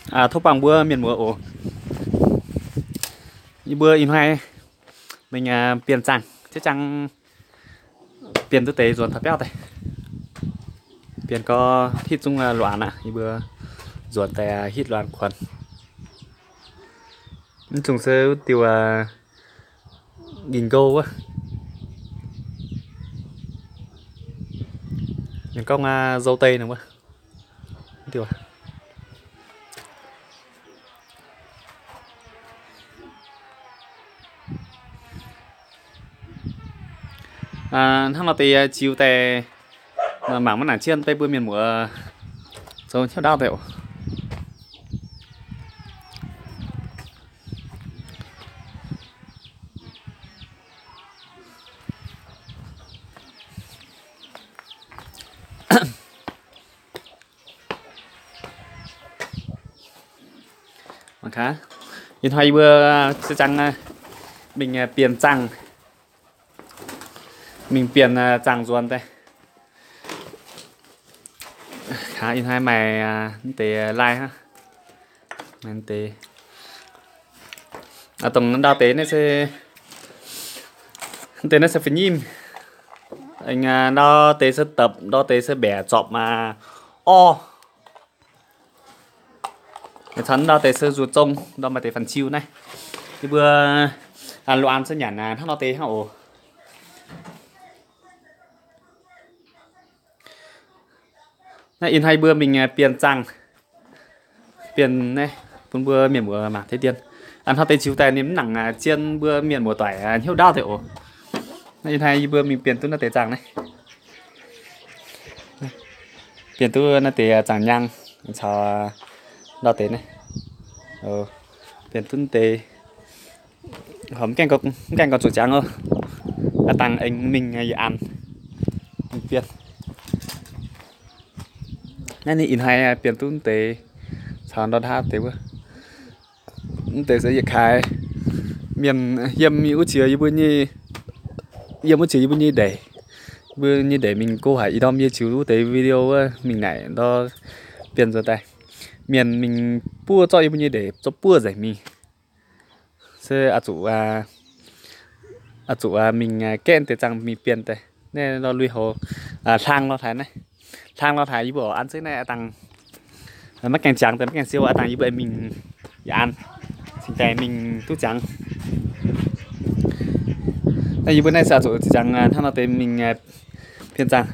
Tov buangh mbuo mienh muoz oc. Yie mbuo ih hnoi mingh bienh zaangh, ziex zaangh bienh duqv deix nzuonx taux biauv daaih. Bienh gau hitv zungv loz-aanx aqv. Yie mbuo nzuonx daaih hitv loz-aanx kuonx. Mv zungh se wuov diuh ging-nqou wuov, mienh gorngv nzou deix nor wuov. Hnangv nor deix ziux daaih, mangc maiv nangc jienv beiv mbuo mienh muoz zoux hnyouv ndaauv daaih oc. Ih hnoi yie mbuo ziex zaangh mingh bienh zaangh, mingh bienh zaangh nzuonx daaih. Ih hnoi maaih mv deix lai hnangv. Dongh ndau deix naaiv se, deix naaiv se fa'nyimv. Ndau deix se dapc, ndau deix se mbaeqc zorpc orv. Caux ndau deix se nzuqc zong, ndau maaih deix fanh ziu naaiv. Yie mbuo loz-aanx se nyanc hnangv nor deix hnangv oc. Naaiv ih hnoi yie mbuo mingh bienh zaangh, bienh naaiv bun mbuo mienh muoz mangc deix dien. Hnangv deix ziux daaih ninh mv nangc zien mbuo mienh muoz doic hnyouv ndaauv deix oc. Naaiv ih hnoi yie mbuo mingh bienh duqv naaiv deix zaangh naaiv, bienh duqv naaiv deix zaangh nyaang caux ndau deix naaiv, bienh duqv deix. Mv gaengh gorngv zuqc ziangx oc. Aav dangh aengx mingh yietc an bienh. Naaiv ninh ih hnoi bienh duqv deix caux ndau hnangv deix wuov. Mv deix se yietc kaaix mienh yiem wuov jiex yie mbuo nyei, yiem wuov jiex yie mbuo nyei ndeic. Mbuo nyei ndeic mingh go haic, ih ndorm yie ziux wuov deix video wuov mingh naaic ndau bienh nzuonx daaih. Mienh mingh buov zorqv yie mbuo nyei ndeic zorqv buov nzengc mingh. Se oix zuqc, oix zuqc mingh gaeqv deix zaangh mingh bienh daaih. Naaiv nor lui-houx hlang nor haaix naaiv, hlang nor haaix yie mbuo oix an zengv naaiv aav dangh maiv gaengh ziangx daaih maiv gaengh siou aav dangh yie mbuo mingh yaac an cingx daaih mingh duqv ziangx. Naaiv yie mbuo naaiv se oix zuqc ziangx hnangv nor deix mingh bienh zaangh.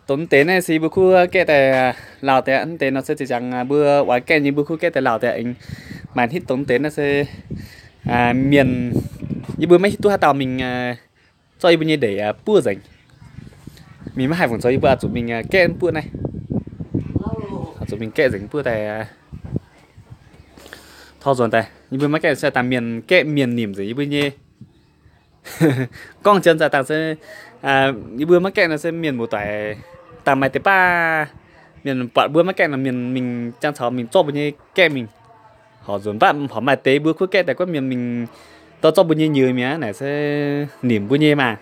Dongh mv deix naaiv se yie mbuo kuv gaeqv daaih lauh deix, mv deix nor se ziangx mbuo oix gaeqv nyei mbuo kuv gaeqv daaih lauh deix. Maaih hitv dongh mv deix naaiv se mienh, yie mbuo maiv hiuv duqv haaix dauh mingh zorqv yie mbuo nyei ndeic buov nzengc. Mingh maiv haih fungc zoux, yie mbuo oix zuqc mingh gaeqv buov naaiv, oix zuqc mingh gaeqv nzengc buov daaih. Tor nzuonx daaih yie mbuo maiv gaeqv se dangh mienh gaeqv mienh nimc nzengc yie mbuo nyei. Gorngv jien zaaih dangh se yie mbuo maiv gaeqv nor se mienh muoz-doic dangh maaih deix baav mienh buatc mbuo maiv gaeqv nor mienh mingh jangx caux mingh zorqv mbuo nyei gaeqv mingh. Horc nzunc mv baac horc maaih deix mbuo kuv gaeqv daaih gorngv mienh mingh dorh zorqv mbuo nyei nyuoz mi'aqv naaic se nimc mbuo nyei maah.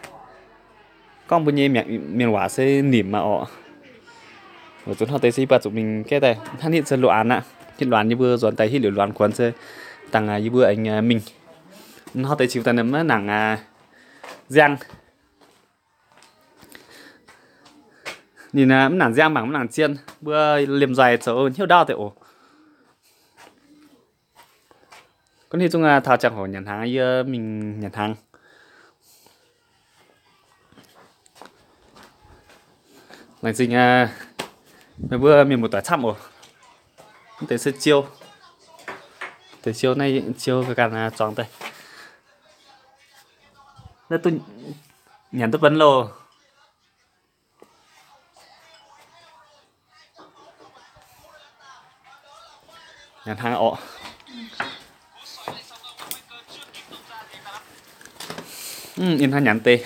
Gorngv mbuo nyei mienh waac se nimc maah orqc. Weic zuqc hnangv deix se yie mbuo zuqc mingh gaeqv daaih hnangv nitv se loz-aanx aqv. Hitv loz-aanx yie mbuo nzuonx daaih hitv liuz loz-aanx kuonx se dangh yie mbuo aengx mingh. Hnangv deix ziux daaih mv nangc nziang. Ninh mv nangc nziang mangc mv nangc zien, mbuo liemh nzoih zoux hnyouv ndaauv deix oc. Gunv hitv zungv taux ziangh hoc nyanc hnaangx, yie mingh nyanc hnaangx. Laengz zingh meih mbuo mienh muoz-doic camv oc. Mv deix se ziou, deix ziou naaiv ziou ganh zuangx daaih. Naaiv duqv nyanc duqv benx loh. Nyanc hnaangx orqc. Ih hnoi nyanc deix,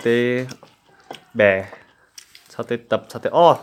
deix mbaeqc caux deix dapc caux deix orv.